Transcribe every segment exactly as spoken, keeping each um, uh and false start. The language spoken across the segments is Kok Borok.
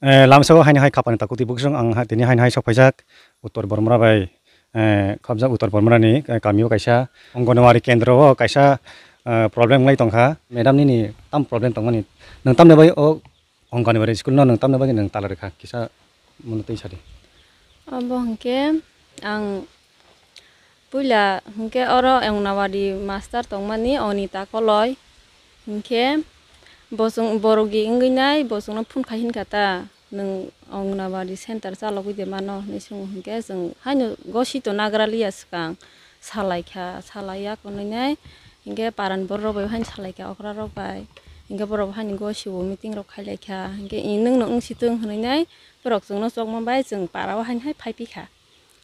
Eh, lamsao haini hai khapani takuti buksong ang ha-, tini haini hai sok phaijak Uttor Bormra bai, eh, khobjak Uttor Bormra ni, eh, kamio kaisa Anganwadi kendro o kaisa, eh, problem lai tongkha. Madam nini tam problem tongmani? Nwng tamni bai o Anganwadi school no nwng tamni bagwi nwng tala rwkha kisa muno twi sadi. Abo hwnkhe ang Puila hwnkhe oro Anganwadi master tongmani Onita Koloi. Hwnkhe bo chwng borok gi wngwi nai, bo chwngno phone khai hinkha ta, "Nwng Anganwadi center chalogwi de mano?" hwnwi swngo. Hwnkhe chwng haino gosito nagra liya swkang, salaikha, salaiya konwi nai. Hwnkhe parani borok bai haino salaikha, okra rok bai. Hwnkhe borok haino gosio meeting rok khailaikha. Hwnkhe nwngno wng si thung hwnwi nai borok chwngno chokma bai chwng para o haino hai phai phikha.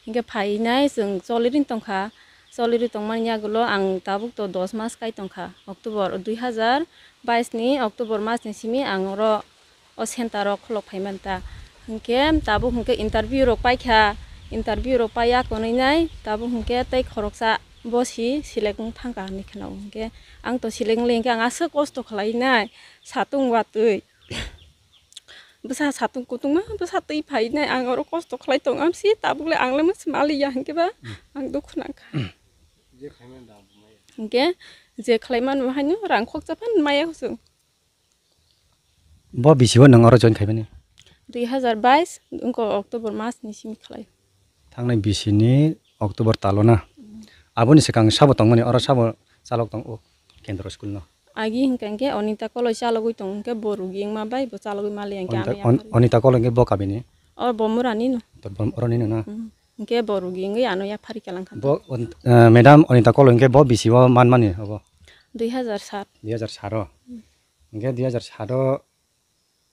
Hingke phainai chwng cholirin tongkha, choliri tongmani yagulo ang tabuk to dos mas kai tongkha, October dui hazar bais ni October mas ni simi ang oro o center o khulok phai manta. Hingke tabuk hingke interview rok paikha, interview rok paiya konwi nai tabuk hingke tei khoroksa bosi select wng thangkha hinwi khwnao. Hingke ang to select wngli hingke ang aswk kosto khlai nai, satung watwi. Bwsa satung kutungma, bwsa twi phainai, ang oro kosto khlai tong amsi, tabukle angle masi maliya hwnkhe ba, ang dukhu nangkha. Hwnkhe je khlai mano haino rang khoksa phan maya hwsong. Bo bisi o nwng oro join khaimani? Dui hazar bais, wngkha October mas ni simi khlai. Thangnai bisi ni October talo na? Aboni swkang sabo tongmani, oro sabo chalok tong o kendro school no? Agi hingka hingke Onita Koloi chalogwi tong hingke bo rugi wngma bai bo chalogwi mali hingke Onita, ano On-, yaphari. Onita Koloi hingke bo kabini? O bo murani no. To bo oroni no na? Mm. Hingke bo rugi wngwi ano yaphari kalang kha. Bo on-, eh, madam Onita Koloi hingke bo bisi o manmani obo? Dui hazar sat. Dui hazar sat o. Mm. Hingke dui hazar sat o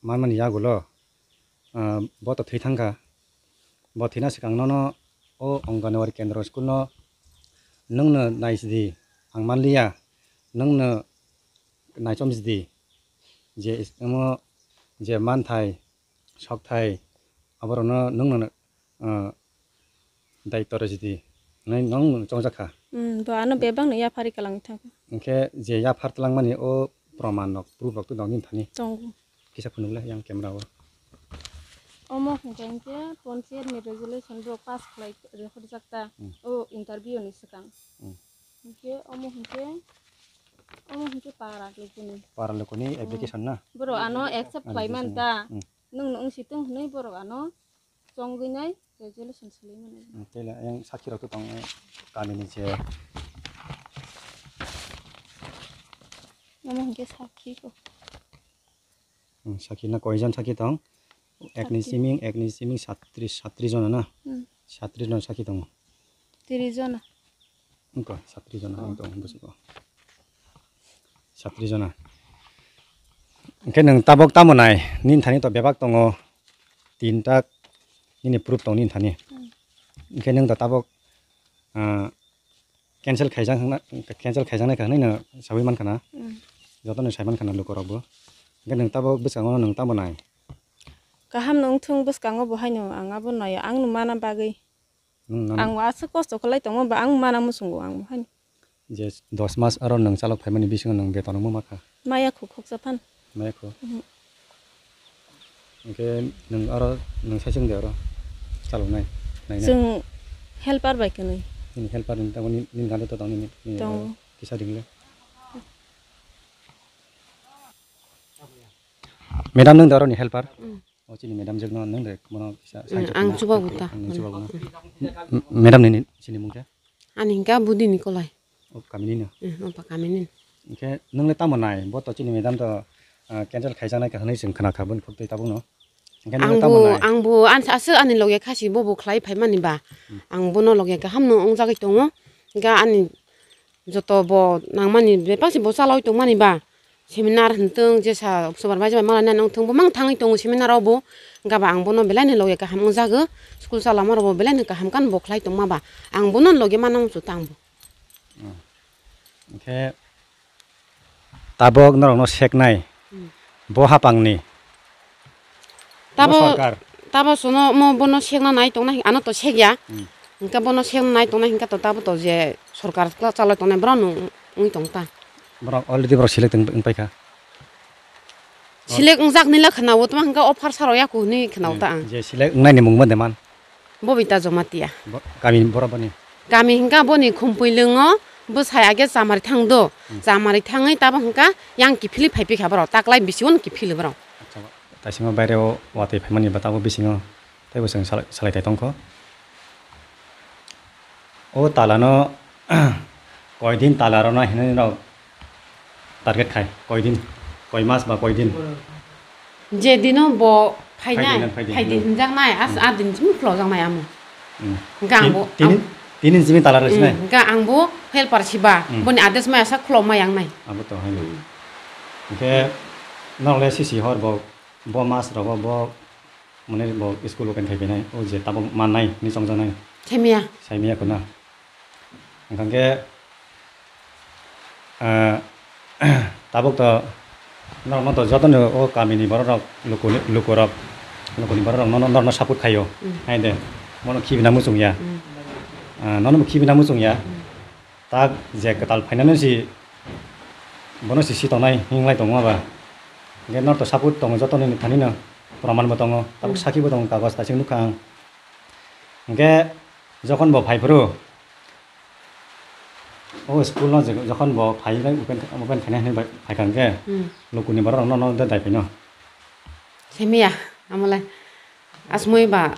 manmani yagulo, ah, bo to thwi thangkha. Bo thwina swkang nono o Anganwadi kendro school no nwngno naisidi, ang manliya, nwngno naichomsidi, je is-, omo je manthai, sokthai, aborokno nwngno ah, daitwrok jiti nai nwng chongjak kha. Hmm, bo ano bebak no yaphari kalang thang. Hwnkhe je yaphar twlangmani o proman rok, proof rok to nini thani? Tongo. Kisa phunukle yang camera o. Omo hwnkhe hwnkhe panchayat ni resolution bo pass khlai rehorjak ta. Hmm. O interview ni swkang. Hmm. Hwnkhe omo hwnkhe, omo hwnkhe para lukuni. Para lukuni application na? Borok ano accept khlai man ta. Hmm. Nwng nwng si tong hwnwi borok ano chongwi nai resolution swlwi mano. Hmm, tei le yang sakhi rok to tongo kamini je. Omo hwnkhe sakhi ko. Hmm, sakhi na koijon sakhi tong? Ekni sakhi. Siming, ekni siming satris, satris jona na? Hmm. Satris jona sakhi tongo. Tris jona. Wngkha, satris jona wng tong bwswk o. Satris jona. Hwnkhe nwng tabok tamo nai? Nini thani to bebak tongo. Tin tak nini proof tong nini thani. Hmm. Hwnkhe nwng to tabok, ah, cancel khaijak hwnkhe, cancel khaijaknai kha hwnwi no saui mankha na. Hmm. Jotono sai mankha na lukorokbo. Hwnkhe nwng tabok bwskango nwng tamo nai? Kaham no wngthung bwskango bo haino ang abo naio, ang no mana bagwi. Nwng nang- Ang aswk kosto khlai tongma ba ang mana muchungo ang bo haino. Je dos mas aro nwng chalok phaimani bisingo nwng beton rok ma makha? Maya khu khoksa phan. Maya khu? Mhm. Hwnkhe nwng aro nwng sai chwng de aro chaloknai, nainai? Chwng helper bai kwnwi. Nini helper ni tamo nini gado to tong nini, nini tongo. Kisa ringle. Madam, nwng de aro ni helper? Mm. O chini madam jekno nwng de mono kisa, mm, saijak ang na. Chubago ta. Ang chubago na. Mm. M-, madam nini chini mung khe? Ani hingka Budini Kolai. O kamini no? Mm, o pa kamini. Hingke nwng le tamo nai? Bo to chini madam to, ah, cancel khaijaknai kha hwnwi chwng khna kha boni khuk twi tabuk no. Hingke nwng le tamo nai? Ang bo, ang bo an-, aswk ani loge khasi bo bo khlai phaimani ba. Hmm. Ang bono loge kaham no wngjagwi tongo. Hingke ani joto bo nangmani bebak se bo chalai tongmani ba. Seminar hwntwng jesa supervisor bai malai nai nongthwng bo mang thangwi tongo seminar o bo. Hingke ba ang bono belai ni loge kaham wngjago. School chalama rok bo belai ni kaham kan bo khlai tongma ba. Ang bono loge mano muchung tang bo. Hmm. Hingke tabok norokno seknai, hmm, bo hapangni. Tabo, bo sorkar. Tabo sono mo bono sekna nai tongna hin-, ano to sekya. Hmm. Hingke bono sekna nai tongna hingke to tabo to je sorkar kla chalai tongnai borok no wng tong ta. Borok already borok select wng, wng paikha. Select wngjak nila khwna-o, tamo hwnkha offer saro yaku hwnwi khwna-o ta ang. Je select wngnaini mungma de man? Bobita Jomatia. Bo-, kami borok boni? Kami hwnkha boni Khumpui Lwngo, bwsai age chamari thang do. Hmm. Chamari thangwi tabo hwnkha yang kiphilwi phai pikha borok, taklai bisingo kiphilwi borok. Acha, taisima baire o watwi phaimani ba tabo bisingo teibo chwng salai, salai tai tongkho. O talano koidin tala rwna hinwi rok target khai, koidin, koi mas ba koidin? Je dino bo phainai, phaidi, phaidi, phaidi hmm. Hinjaknai, as, hmm. A din simi khlojaknai amo. Hmm. Hingka tin-, angbo, tini, ang-, tini simi tala rwsinai? Hmm, hingka angbo helper siba, hmm. Boni ades maya sa khulok ma yangnai. Abo to haino. Hmm. Hingke norok le sisi hor bo, bo mas rogo bo Mane bo school open khai phainai, o je tabuk mannai hinwi chongjaknai. Saimaya. Saimaya khuna. Hwnkha khe, ah, tabuk to norokno to jotono o kamini borok rok, lukuni, lukurok, lukuni borok rok nono, norokno support khaio. Mm. Hai de, bono khibina muchung ya. Mm. Ah, nono bo khibina muchung ya. Mm. Tak je kwtal phainani si, bono si, si tongnai hinglai tongo ba. Hingke norok to support tongo, joto ni thani no proman bo tongo, tabuk hmm. Saki bo tongo, kagoj kaisa nukha ang. Hingke jokhon bo phai phuru, o school no je, jokhon bo phai bai open, open khaina hinwi bai phai kha hingke, hmm. Lukuni borok rok no, no de dai phai no. Semiya, amole, asmoi ba,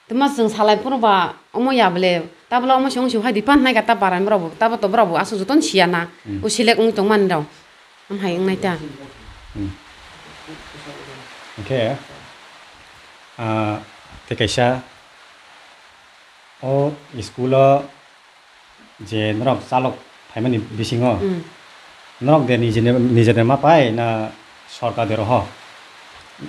Tuma chwng salai phuru ba omo ya bole, tabla omo se wngsi hai di pan nai ka ta paran borok bo, tabo to borok bo aswk jotono siya na, hmm. O select wngwi tong mani rok, am hai wngnai ta. Hmm. Hwnkhe, ah, tei kaisa o school o, Je norok chalok phaimani bisingo, hmm. Norok de nijeni, nijeni ma pai na sorkar de roho?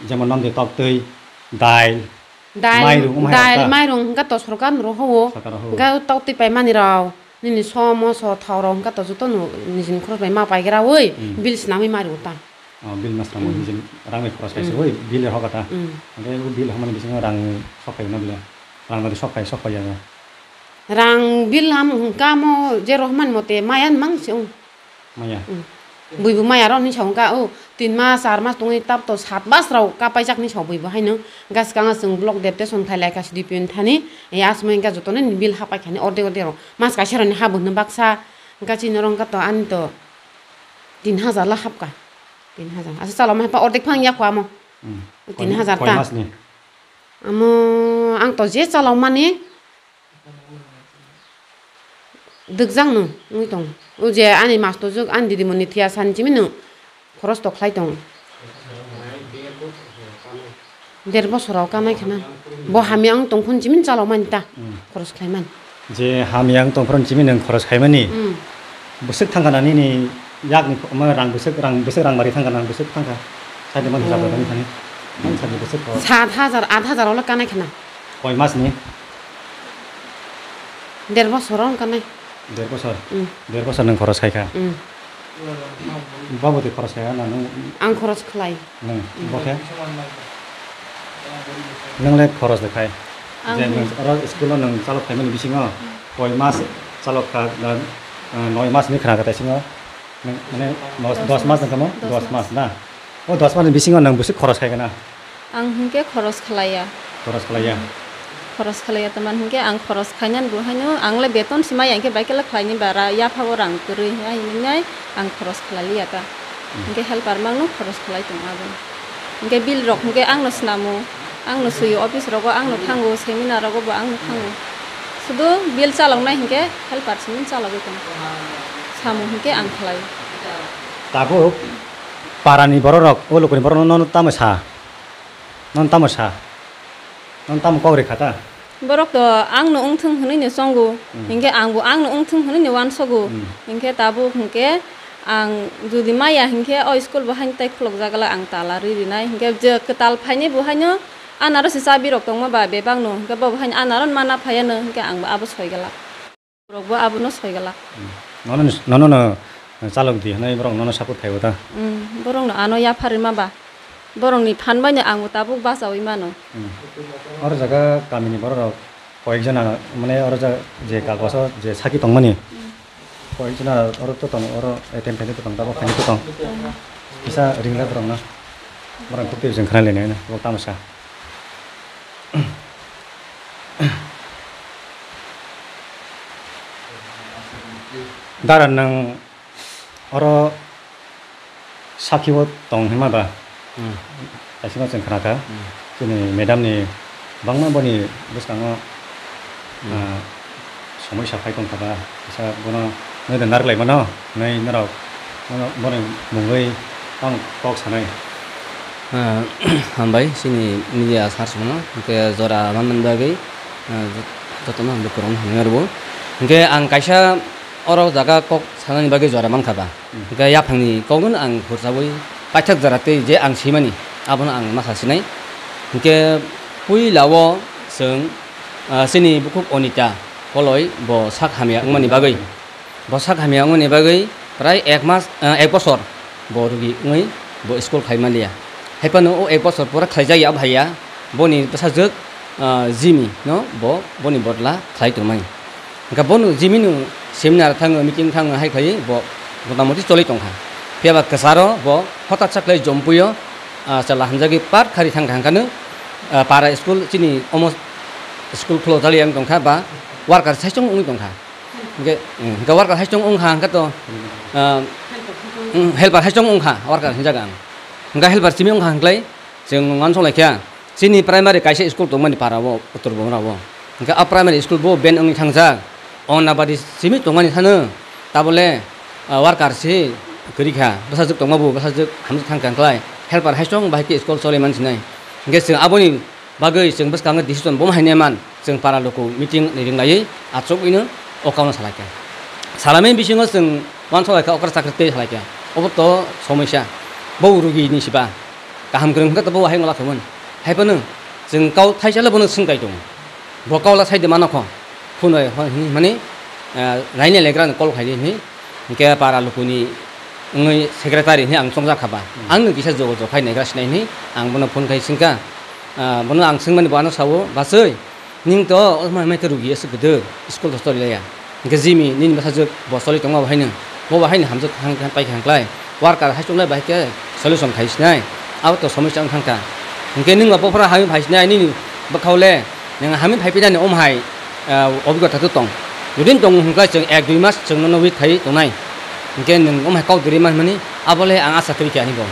Jemon non de tok twi, dail, dail, mairung, omo hai dail, rok ta? Mairung hwnkha to sorkar no roho o. Sorkar roho. Hwnkha tok twi paimani rok, nini so, moso, thao rok hwnkha to joto no nijeni khorok bai ma paigra oi, hmm. Bill swnamwi mairung ta. Oh, bill masra mo, hmm. Nijeni rang bai khorok kaisa, hmm. Oi, bill rok kata. Hmm. Hwnkhe o bill hamani bisingo rang sok phaio na bile? Rang nadi sok phai, sok phai ya. Rang bill ham hwnkha mo je rohman mote maya mang se ung. Maya. Hmm. Buibu maya ro ni sa hwnkha o tin mas, char mas tongwi tap to sat mas rok kapai jak ni sa buibu haino. Gas kanga chwng block deputation khai lai kha C D P O ni thani. E asmai hwnkha joto ni bill hapai khani orde orde ro. Mas kaisa ro ni ha bo hwno baksa. Hwnkha chini oro hwnkha to ani to tin hajar la hapkha. Tin hajar. Asa chalok ma hapa ordek phang yak amo. Hmm. Tin hajar ta. Koi mas ni? Amo ang to je chalok mani dwkjak no wngwi tong. O je ani mas to jwk ani didi moni thiya san chimi no khoros to khlai tong. Der bosor rok kanai khna. Bo hamya wng tong phun chimi chalok mani ta. Hmm. Khoros khlai mani. Je hamya wng tong phun chimi nwng khoros khai mani. Hmm. Bwswk thang khana nini yak ni ma rang bwswk rang bwswk rang bari thang khana bwswk thang kha. Sai de mani hijab da thani. Ang sai bwswk kho. Sat hajar, at hajar olo kanai khna. Koi mas ni? Der bosor wng kanai. Der bosor? Hmm. Der bosor nwng khoros khai kha? Hmm. Babo twi khoros khai na nwng? Ang khoros khlai. Nwng, hmm. Bo khe? Nwng le khoros de khai. Ang je nwng oro school o nwng chalok phaimani bisingo koi mas chalok kha, na, eh, noi mas ni khna kha taisingo. Nwng, mane, nos, dos mas nwng kha mo? Dos mas na? O dos mas ni bisingo nwng bwswk khoros khai kha na? Ang hinkhe khoros khlaiya. Khoros khlaiya? Khoros khlaiya tamani hinkhe ang khoros khainani bo haino ang le beton se maya hinkhe bai khe le khlaini bara yapha o rang kwrwi hai hinwi ang khoros khlailiya ta. Hmm. Hinkhe helper mangno khoros khlai tong abo. Hinkhe bill rok hinkhe angno snamo, angno suyo office rogo angno thango, seminar rogo bo angno thango. Sudu bill chaloknai hinkhe helper simi chalogwi tong. Samo hinkhe ang khlai. Tabuk parani bororok, o lukuni bororok no, no tamo sa? Nono tamo sa? Nono tamo kok rikha ta? Borok to ang no wngthung hwnwi no chongo. Hmm. Hinkhe ang bo ang no wngthung hwnwi no uansogo. Hmm. Hinkhe tabuk hinkhe ang jodi maya hinkhe o school bo haino tai khulokjak glak ang tala rwi rinai. Hinkhe je kwtal phainai bo haino anaro se chabi rok tongma ba bebak no. Hinkhe bo bo haino anaro mana phaiya no hinkhe ang bo abo soi glak. Borok bo abono soi glak. Hmm. Nono, nono no chalok di hwnwi borok nono support khaibo ta? Hmm, borok no ano yapharwi ma ba. Borok ni phan bai no ang bo tabuk bachaui mano. Hmm. Oro jaga kami ni borok rok koyek jona mane oro jaga je kagoso je saki tongmani. Hmm. Koyek jona oro to tong, oro A T M phainai to tong, tabuk phainai to tong. Hmm. Kisa ring le borok no. Borok kok twi chwng khna lainai no, bo tamo sa. Dara nwng oro sakhi o tong hwnma ba? Hmm. Kaisa no chwng khna kha. Hmm. Chini madam ni bangma boni bwskango, hmm, ah, somoi sa phai tong kha ba, kisa bono nai da narwk lai mano, nai norok bono, bono mungwi tang kok sanai. Ah, hambai, chini media sar songno, hwnkhe jora manmani bagwi, ah, jotono hambai kwrwngno hambai rwbo. Hwnkhe ang kaisa oro jaga kok sanani bagwi jora mankha ba. Hmm. Hwnkhe yaphangni kokno ang hursawi paithak jora tei je ang swimani, abono ang ma sa sinai. Hwnkhe puila o chwng, ah, chini bukhuk Onita Koloi bo sak hamya wngmani bagwi, bo sak hamya wngmani bagwi prai ek mas, ah, ek bosor bo rugi wngwi bo school khai manliya. Haiphano o ek bosor pura khlaijak ya, abo haiya boni bwsajwk, ah, Jimmy no bo boni bodla khlai tongmani. Hwnkhe bono Jimmy no seminar thango, meeting thango hai khlaiwi bo motamoti choli tongkha. Phiya ba kwcharo bo hotak sa khlai jompuio, ah, chwla hamjagwi par khari thangkha hwnkhe no, ah, para school chini omo school khulok jali ang tongkha ba worker saichung wngwi tongkha. Hwnkhe, hwnkhe worker saichung wngkha hwnkhe to, ah, helper saichung wngkha worker hinjak ang. Hwnkhe helper simi wngkha hwnkhe chwng uansuk laikha. Chini primary kaisa school tongmani para o, Uttor Bumra o. Hwnkhe a primary school bo ban wngwi thangjak. Anganwadi simi tongmani thano, tabole, ah, worker se kwrwi kha. Bwsajwk tongma bo, bwsajwk hamjak thang kha hwnkhe helper hai chwng bahai khe school choli man sinai. Hwnkhe chwng aboni bagwi chwng bwskango decision bo hai nai man. Chwng para luku meeting ni ringlaiwi achugwino o kokno salaikha. Salamani bisingo chwng uansuk laikha okra chakri tei salaikha. Obo to somoisa. Bo rugi ni siba. Kaham kwrwng hwnkhe to bo hai wngla khaimani. Hai phano chwng kau thaisala bono swngkai tongo. Bo kau la saide mano kho. Phunoi hwnwi mani, ah, raini legra ni call khaidi hwnwi. Hwnkhe para lukuni wngwi secretary hwnwi ang chongjak kha ba. Hmm. Ang no kisa jogo jok khai naigra sinai hwnwi ang bono phone khai swngkha. Ah, bono ang swngmani bo ano sao, "Bachwi, ning to o mai mai khe rugi aswk kwdwk, school to choli laiya." Hwnkhe Jimmy nini bwsajwk bo choli tongma bo haino, bo bo haino hamjwk thang thang paikha hwnkhlai. Worker hai chonglai bahai khe solution khai sinai. Abo to somosya wng thangkha. Hwnkhe nwng bo bophra hamwi phai sinai nini bwkhao le nwng hamwi phai pinani om hai, ah, obigota to tong. Jodi tong hwnkhe chwng ek dui mas chwng nono wait khai tongnai. Hwnkhe nwng om hai kok diri man mani abo le ang asa kwrwi khe ani bo.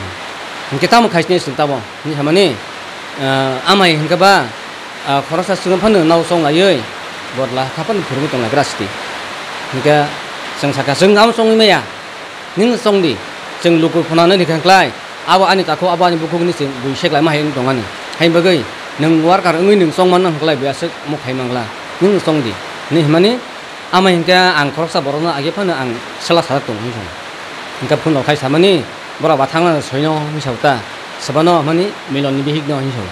Hwnkhe tamo khai sinai chwng tamo. Hwnwi samani, ah, amai hwnkhe ba, ah, khoroksa swkang phano nao chong laiwi bodla kha phano phwrwngwi tong lai gra siti. Hwnkhe chwng sakha, "Chwng amo chongwi maya, nwng chong di, chwng luku phunanani khe klai, abo ani takhuk, abo ani bukhukni chwng bui sek laima hai wng tongani. Haini bagwi nwng worker wngwi nwng chong manna hwnkhe lai bui aswk omo khai mangla, nwng chong di," hwnwi hwnmani. Amai hwnkhe ang khoroksa borokno age phano ang sela sajak tongo hinwi song. Hwnkhe phone rok khai samani, borok ba thangna soino hinwi sa ta. Sebano mani Milon ni bihik no hinwi song.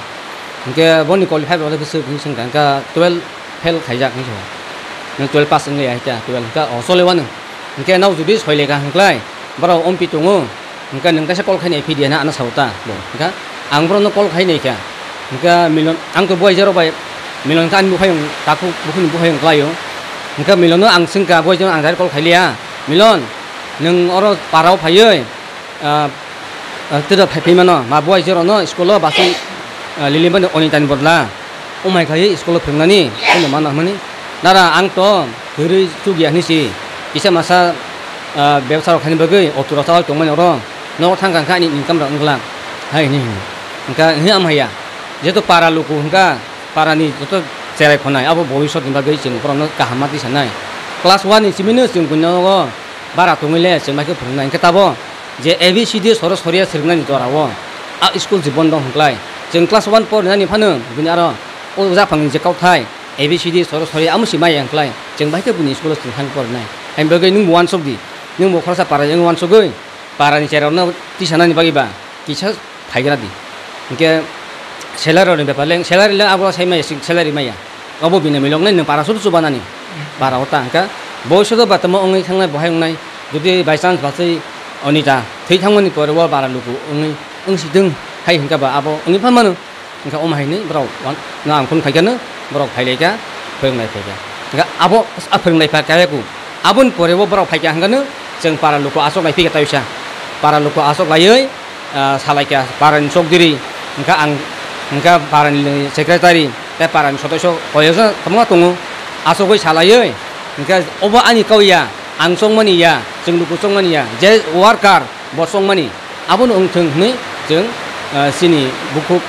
Hwnkhe boni qualify rok le bwswk hinwi swngkha, hwnkhe twelve fail khaijak hinwi song. Nang twelve pass wngya hwnkhe twelve hwnkhe o chole wano. Hwnkhe nao jodi soi lekha hwnkhlai borok ompi tongo. Hwnkhe nwng kaisa call khainai phi di hwnwi ano sao ta bo. Hwnkhe ang borokno call khainai kha. Hwnkhe Milon, ang to buai jero bai Milon khe ani buphai wng, takhuk bukhuni buphai wng klaio. Hwnkhe Milono ang swngkha, buai jero ang direct call khailiya. "Milon, nwng oro parao phaiwi, ah, ah, tira phai phai mano, ma buai jero no school o basi, ah, lili mani Onitani bodla." Omai khai school o phwrwngnani, phwrwngno mano hwnmani. Dara, ang to kwrwi chukya hwnwi si. Kisa masa, ah, bebsa rok khaini bagwi auto rok chawai tongmani oro. Nogo thang kha khe ani income rok wngkha lang. Hai hwnwi hwnwi. Hwnkha hwnwi ama haiya. Jeto para luku hwnkha, para ni joto cherai khonai, abo bobisot ni bagwi chwng borokno kaham ma tisanai. Class one ni simi no chwng buino nogo bara tongwi le chwng bai khe phwrwngnai. Hwnkhe tabo je A B C D soro soria swrwngnaini jora o, a school jibon dong hwnkhlai. Chwng class one porinani phano bini aro o japhangni je kauthai A B C D soro soria amo si maya hwnkhlai. Chwng bai khe bini school o chwng thang porinai. Haini bagwi nwng bo uansuk di. Nwng bo khoroksa para yang uansugwi para ni cherai rokno tisanani bagwi ba kisa phaigra di. Hwnkhe salary rokni bepar le, salary le abo sai maya, salary maya. Obo bini milok nai nwng para sudu chubanani. Para o ta hwnkha. Bo sudu batamo wngwi thangnai, bo hai wngnai. Jodi by chance basai Onita thwi thangmani pore o bara luku wngwi wngsi thung hai hwnkha ba abo wngwi phan mano. Hwnkha omo hai hwnwi borok wan-, no ang phone khaikha no borok phailaikha, phwrwngnai phaikha. Hwnkha abo a phwrwngnai pha kaya ku. Aboni pore o borok phaikha hwnkha no chwng para luku aswk lai phikha ta uisa. Para luku aswk laiwi ah, salaikha parani chokdiri, hwnkha ang, hwnkha parani secretary, tei parani sodosyo koyoksa kwbangma tongo, achugwi salaiwi, hwnkhe obo ani kau ya, ang chongmani ya, chwng luku chongmani ya, je worker bo chongmani, abono wngthwng hwnwi chwng, ah, chini bukhuk,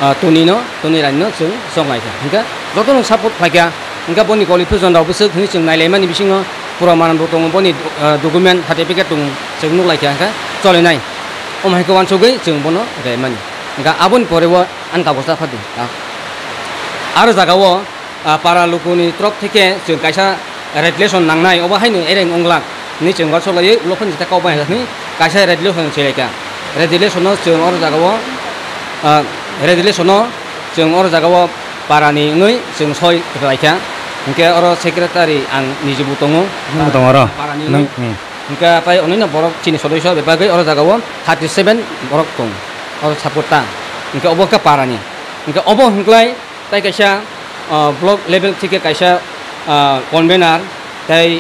ah, Tony no, Tony Rani no chwng chonglaikha, hwnkhe jotono support khlaikha, hwnkhe boni qualification rok bwswk hwnwi chwng nailaimani bisingo pura mananbo tongo, boni, ah, document certificate tongo, chwng nuklaikha, hwnkhe cholinai. Omo hai khe uansugwi chwng bono remani. Hwnkhe aboni pore o ani kagosa phadi. Ah. Aro jaga o, ah, para lukuni torop theke chwng kaisa regulation nangnai, obo haino ereng onglak hinwi chwng uansuk laiwi ulo phano jeta kok bai hwnwi kaisa regulation swilaikha. Regulation no chwng oro jaga o, ah, regulation no chwng oro jaga o para ni wngwi chwng soi rwlaikha. Hwnkhe oro secretary ang niji bo tongo. Nwng bo tongo oro? Para ni wngwi. Nwng, hmm. Hwnkhe tai onino borok chini sodosyo bai bagwi oro jaga o thirty seven borok tongo, oro support ta. Hwnkhe obo khe para ni. Hwnkhe obo hwnkhlai tai kaisa, ah, block level theke kaisa, ah, convener tai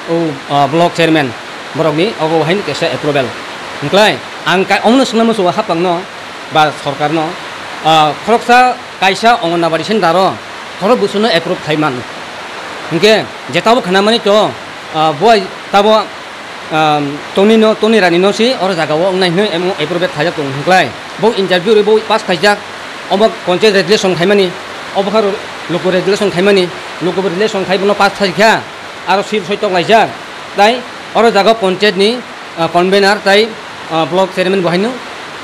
o, ah, block chairman borokni obo haino kaisa approval. Hwnkhlai ang ka-, omono swngna muchungo hapangno ba sorkarno, ah, khoroksa kaisa Anganwadi center o khorok bwswkno approve khai man. Hwnkhe je tabuk khanamani to, ah, bo tabo, ah, Tony no, Tony Rani no si oro jaga o wngnai hwnwi emo approve khaijak tongo hwnkhlai. Bo interview rwi bo pass khaijak, omo panchayat regulation khaimani, obo kha luku regulation khaimani, luku regulation khai bono pass khaikha, aro seal soi tok laijak, tai oro jaga panchayat ni, ah, convener tai, ah, block chairman bo haino,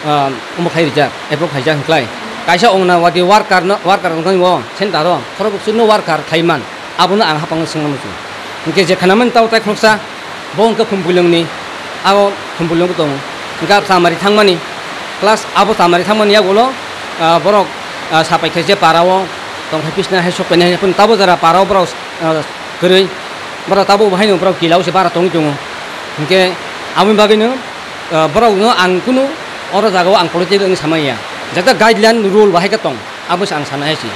ah, omo khai rijak, approve khaijak hwnkhlai. Kaisa Anganwadi worker no, worker wngkha bo center o, khorok bwswkno worker khai man, abono ang hapang swngna muchung. Hwnkhe je khanamani tabo tai khoroksa, bo hwnkhe Khumpuilwngni, abo Khumpuilwng bo tongo. Hwnkhe abo chamari thangmani, plus abo chamari thangmani yagulo, ah, borok, ah, sapai khe je para o tongthai pisna hai sok painai hai phano tabo jora para o borok, ah, kwrwi, borok tabo bo haino borok kila o se bara tongwi tongo. Hwnkhe aboni bagwino, ah, borokno ang kunu oro jaga o ang political wngwi samani ya. Jata guideline rule bahai khe tong, abo se ang sana hai se.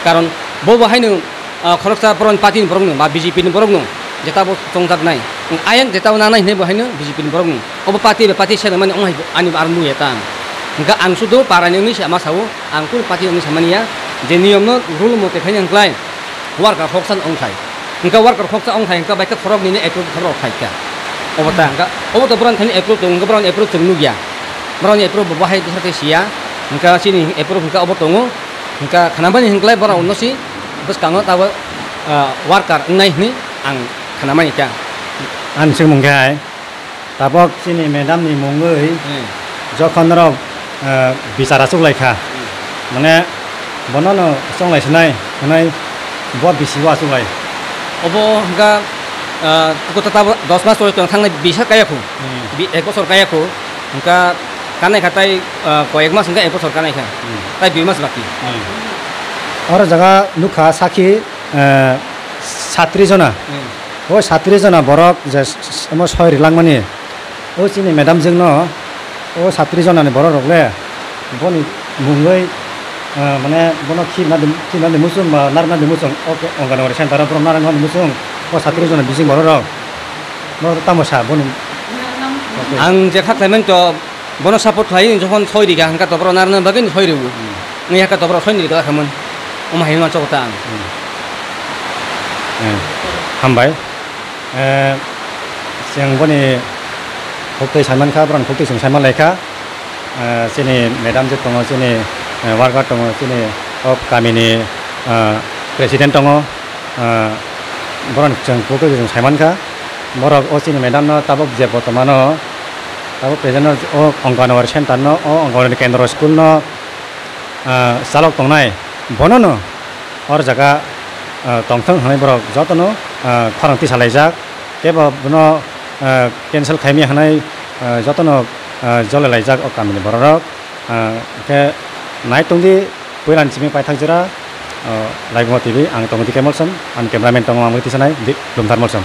Karon bo bo haino, ah, khoroksa borokni party ni borokno ba B J P ni borokno jeta bo chongjaknai. Ayang jeta o nangnai hinwi bo haino B J P ni borokno. Obo party bai party sena mani ong hai ani aro nuya ta ang. Hwnkhe ang sudo para ni wngwi se ma sao, ang kunu party wngwi samani ya, je niyom no rule mote khaina hwnkhlai. Worker khoroksa wngthai. Hwnkhe worker khoroksa wngthai hwnkhe bai khe khorok nini approve khorok khai kha. Obo ta hwnkhe obo to borok thani approve tongo, hwnkhe borok ni approve chwng nukya. Borok ni approve bo bahai bwswk khe siya. Hwnkhe chini approve hwnkhe obo tongo. Hwnkhe khanamani hwnkhlai borok no si bwskango tabuk, ah, worker wngnai hwnwi ang khanamani kha. Ani swngmung khe hai. Tabok chini madam ni mungwi Hmm. jokhon norok, eh, bichar achuk lai kha. Hmm. Mane bono no chonglai sinai, hwnwi bo bisi o achuk lai. Obo hwnkha, eh, kota tabok dos mas choli tong thangnai bisa kaya khu. Hmm. Bi-, ek bosor kaya khu. Hwnkha kanai kha tai, eh, koyek mas hwnkha ek bosor kanai kha. Hmm. Tai dui mas baki. Hmm. Oro jaga nukha sakhi, eh, satris jona. Hmm. O satris jona borok je s-, s-, omo soi rilangmani, o chini madam jwngno o satris jonani borok rok le boni mungwi, ah, mane bono khibna di, khibna di muchung ba narwkna di muchung, o Anganwadi center o borok narwkna di muchung, o satris jona bising borok rok, borok tamo sa boni. Ang je kha khlaimani to, bono support khlai, jokhon soi rikha, hwnkha to borok narwkna bagwi soi rw. Hmm. Wngya kha to borok soi ni rikha khamon. Omo hai ma chok ta ang. Hmm. Eh, hambai. Eh, chwng boni huktwi saiman kha, borok ni huktwi chwng saiman lai kha. Eh, chini madam je tongo, chini, eh, worker tongo, chini o kamini, eh, president tongo. Ah, borok ni chwng photo chwng saiman kha. Borok o chini madam no tabuk je botomano, tabuk present no o Anganwadi center no, o Anganwadi kendro school no, ah, chalok tongnai. Bono no or jaga, ah, tongthwng hwnwi borok jotono, ah, khorang tisalaijak. Kebo bono, ah, cancel khaimya hwnwi, ah, jotono, ah, jolelaijak o kamini borok rok. Ah, khe nai tongdi puilani simi paithak jora, ah, Laibuma T V, ang tongo D K Molsom, ani cameraman tongo ang tisanai, Di-, Lumthar Molsom.